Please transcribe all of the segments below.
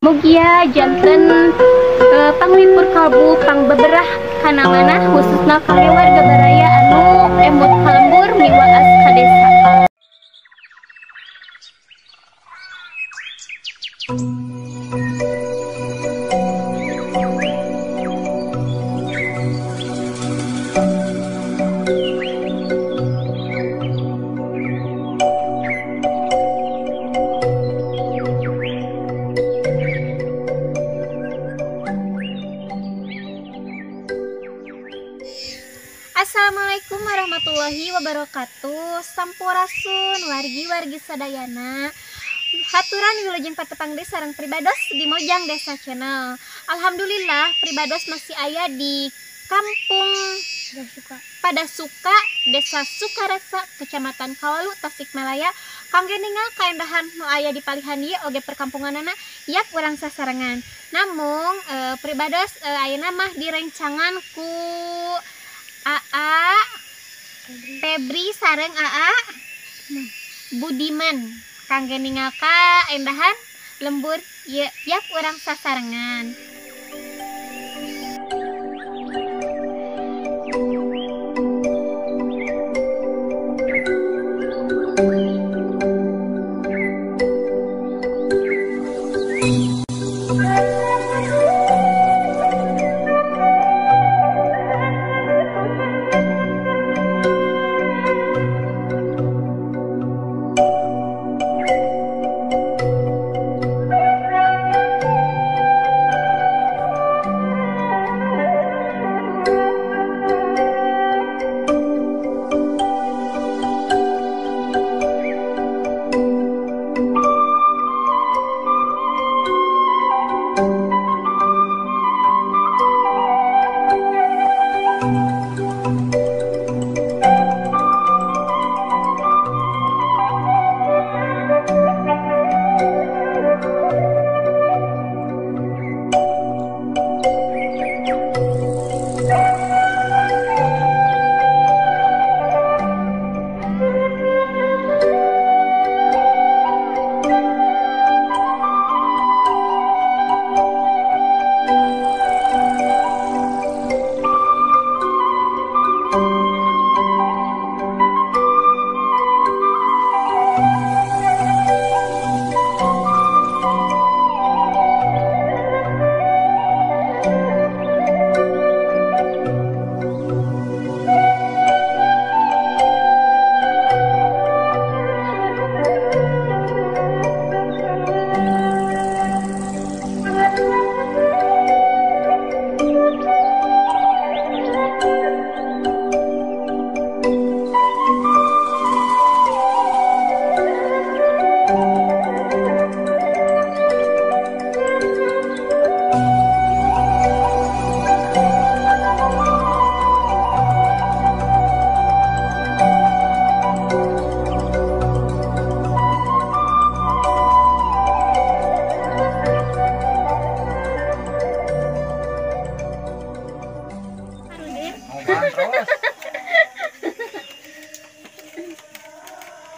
Mugia janten panglipur kalbu pangbeberah kana manah khususna kangge warga baraya anu emut ka lembur miwaas ka desa. Assalamualaikum warahmatullahi wabarakatuh. Sampurasun wargi-wargi sadayana. Haturan wilujeng patepang deui sareng pribados di Mojang Desa Channel. Alhamdulillah pribados masih aya di Kampung Padasuka, Desa Sukarasa, Kecamatan Kawalu, Tasikmalaya. Kangge ningal kaendahan nu aya di palihan ieu oge perkampunganana yak urang sasarengan. Namung pribados ayeuna mah direncangan ku AA Febri sareng AA Budiman kangge ningal kaendahan lembur ieu yak urang sasarengan.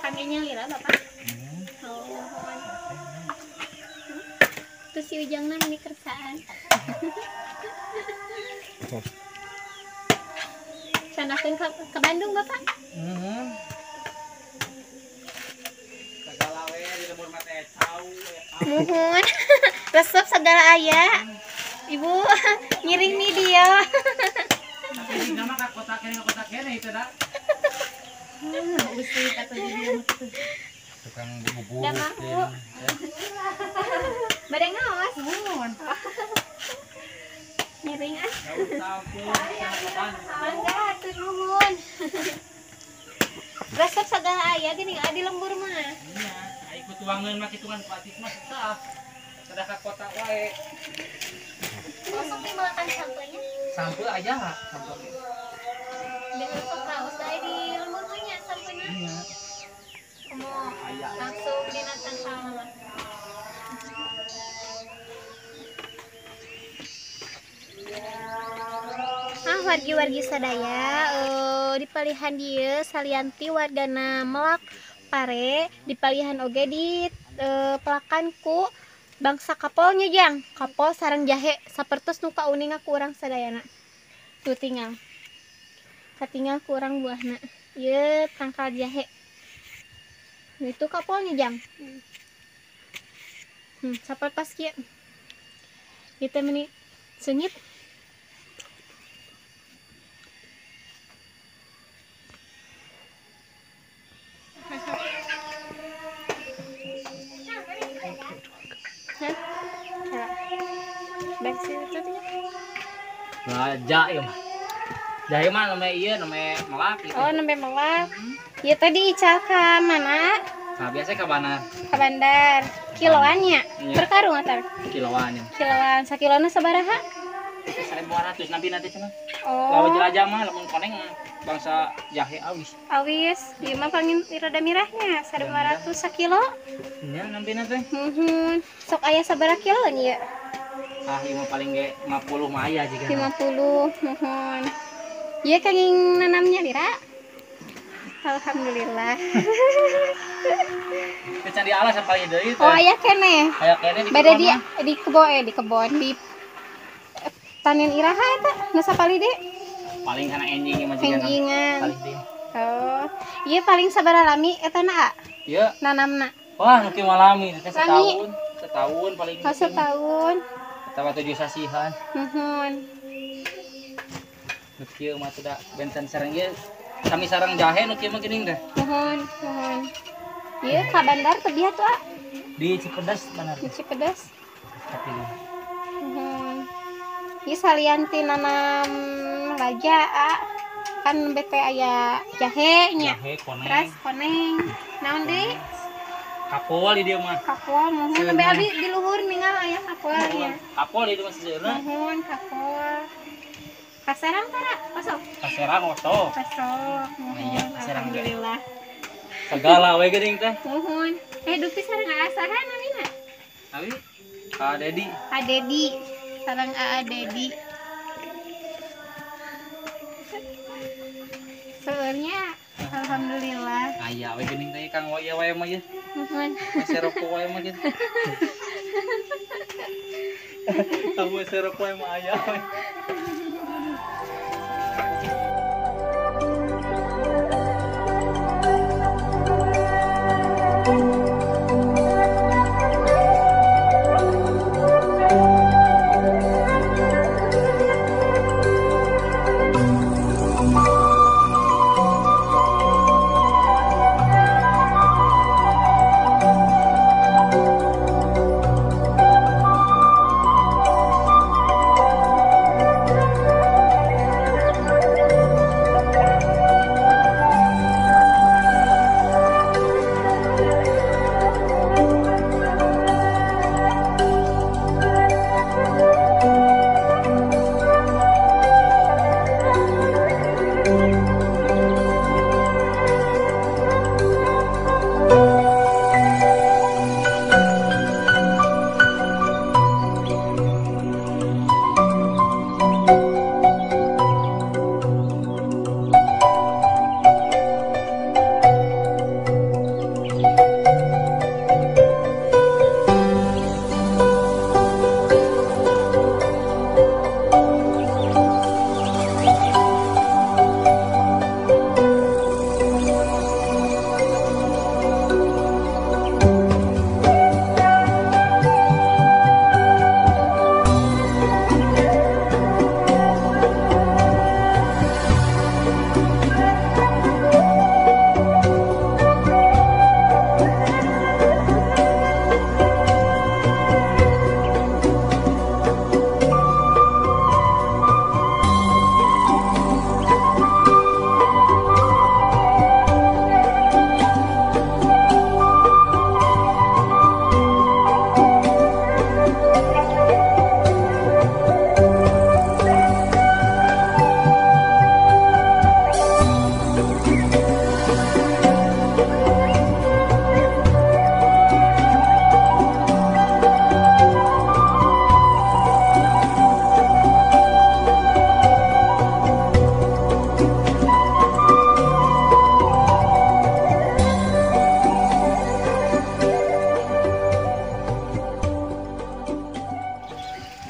Kangenya lila Bapak. Oh, terus si Ujangna ini kersaan. Canakeun ke Bandung Bapak. Muhun. Resep segala aya. Ibu ngiring nih dia. Tukang bubur. Bade ngaos. Ngiring ah. Mangga hatur nuhun. Resep segala aya geuning di lembur mah. Iya, ai kutuangeun mah kitungan ku atik mah susah. Sadah ka kota wae. Masuk dimakan sampeunya. Sampeu aja sampeu. Dengan sok kaos aya di lembur mah nya sampeuna. Iya. Komo langsung dina tangkal mah. Ah wargi-wargi sadaya di palihan dieu salianti wargana melak pare di palihan oge di pelakan ku Bangsa kapolnya jang, kapol sareng jahe sapertos nu kauninga ku urang sadayana. Tuh tinggal. Katinggal ku urang buahna. Ieu tangkal jahe. Nu itu kapolnya jang. Sapertos kieu. Ieu teh meuni seungit. Raja ya mah. Jahe mah namanya iya namanya melak gitu. Oh, namanya melak. Ya tadi ical ka mana? Nah, biasa ke bandar. Ke bandar. Kiloannya? Iya. Per karung atar? Kiloan ya. Kiloan. Sakilona sabaraha? 1.200 nanti nanti cenah. Oh. Lawan jelajah mah lamun koneng bangsa jahe awis. Awis, ieu mah pangin rada mirahnya 1.500 sakilo. Nya nanti nanti. Muhun. Sok aya sabaraha kilo nya? Ah, ieu mah paling ge 50 mah aya jiga. 50, muhun. Ieu kenging nanamnya lira. Alhamdulillah. Kecan di alas paling deui teh. Oh, aya keneh. Aya keneh di Beda di kebon di kebon di panen iraha eta nu sapali deui? Paling kana enjing mah jiga. Enjingan. Paling deui. Oh. Ieu paling sabaraha lami eta na? Ieu nanamna. Wah, nu kieu mah lami teh setahun. Setahun paling. Oh, setahun. Atawa 7 sasihan. Nuhun. Nu kieu mah teh da benten sareng ieu sami sareng jahe nu kieu mah geuning teh. Nuhun, nuhun. Ieu ka bandar teh bieu tuh, ah? Di Cipedes bandar. Di Cipedes. Tapi nuhun. Ieu salian ti nanam raja, ah. Kan bete aya jahe nya. Jahe, koneng. Teras koneng. Naon deui? Kapol di dieu mah. Kapol muhun nembe abi di luhur ningal aya kapol nya. Kapol di dieu mah sejeuna. Muhun kapol. Kaserang tara, osok. Kaserang osok. Osok. Iya, kaserang ge. Alhamdulillah. Segala we geuning teh. Muhun. Dupi sareng aa saha namina? Abi Ka Dedi. Ka Dedi. Sareng aa Dedi. Sebenarnya alhamdulillah. Aya we geuning teh Kang ieu wae mah ieu. Muhun. Serok wae mah gitu. Kamu serok wae mah aya we.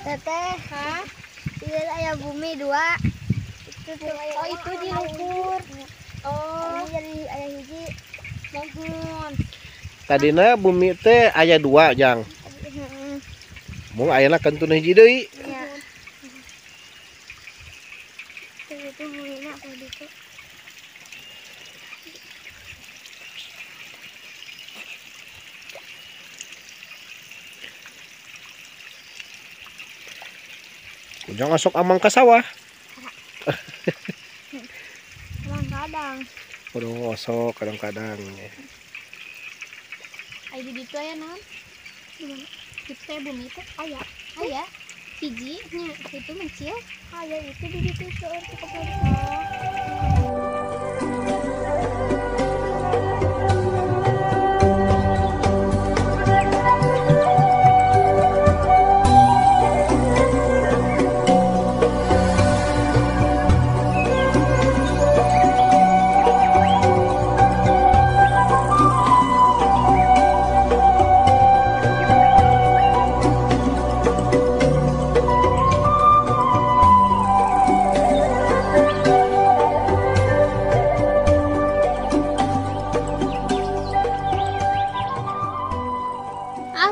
Teteh, hah? Iya aya bumi dua. Itu tuh. Oh, itu di luhur. Oh, ini jadi aya hiji. Mohon. Tadina bumi teh aya dua, Jang. Heeh. Mung ayeuna kantun hiji deui. Iya. Itu bumina apa itu? Ujang asok amang ka sawah. Kadang-kadang. Kudu osok kadang-kadang. Ai di ditu aya naon? Di mana? Di teh bumi teh aya. Aya. Hiji nya itu mencil. Aya itu di ditu seueur cukup.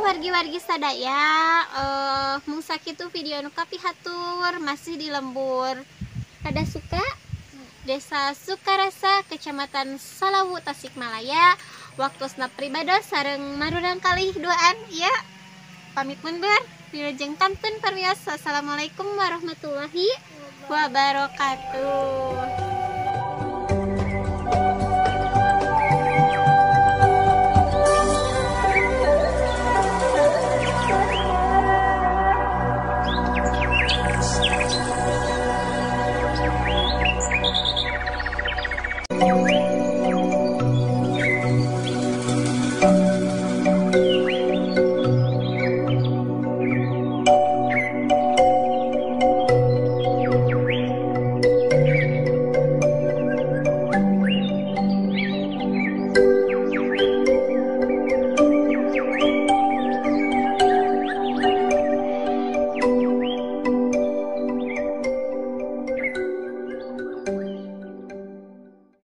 Wargi-wargi sadaya, mung sakitu video nu kapihatur masih di lembur Padasuka, Desa Sukarasa, Kecamatan Salawu, Tasikmalaya. Waktosna pribados sareng marurang kalih duaan ya. Pamit mundur, wilujeng kantun permios. Assalamualaikum warahmatullahi wabarakatuh.